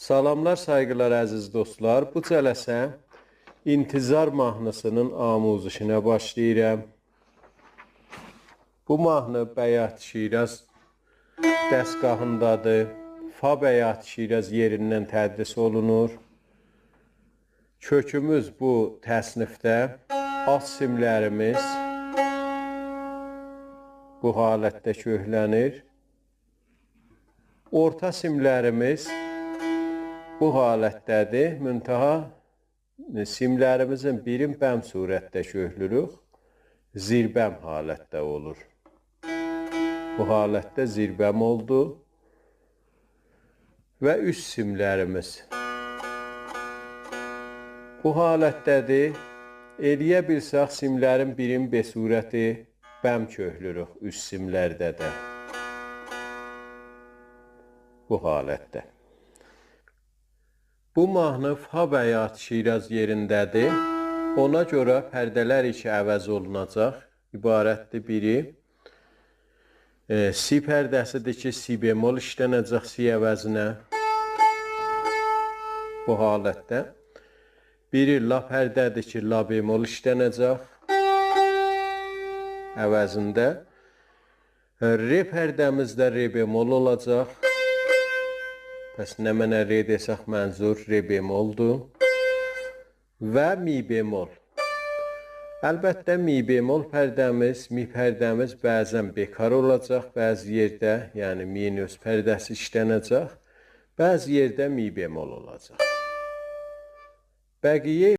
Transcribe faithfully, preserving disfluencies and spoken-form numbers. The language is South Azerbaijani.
سلاملار، سایغیلار، عزیز دوستلار. بو جلسه انتظار ماهنی‌سینین آموزشینه باشلاییرام. بو ماهنی بیات شیراز دستگاهیندادیر. فا بیات شیراز یئریندن تدریس اولونور. کؤکوموز بو تصنیفده آلت سیملریمیز بو حالتده کؤکلنیر. اورتا سیملریمیز بو حالتده‌دیر. منتها سیملریمیزین بیرین بم صورتده کؤکلوروک. زیر بم حالتده اولور. بو حالتده زیر بم اولدو. و اوست سیملریمیز بو حالتده‌دیر. ائلیه بیلسک، سیملرین بیرین به صورت بم کؤکلوروک اوست سیملرده ده. بو حالتده. بو ماهنی فا بیات شیراز یئرینده‌دیر. اونا گؤره پرده‌لر ایکی عوض اولوناجاق. عبارتدیر بیری، ائ، سی پرده‌سیدیر کی، سی بمل ایشلنه‌جک سی عوضینه. بو حالتده. بیری لا پرده‌دیر کی، لا بمل ایشلنه‌جک عوضینده. ر پرده‌میز ده ر بمل اولاجاق. پس نمنه ر دئسک، منظور ر بملدور. و می بمل. البته، می بمل پرده‌میز، می پرده‌میز بعضا بیکار اولاجاق، بعضی یئرده، یعنی می‌نین اؤز پرده‌سی ایشلنه‌جک، بعضی یئرده می بمل اولاجاق. بقیه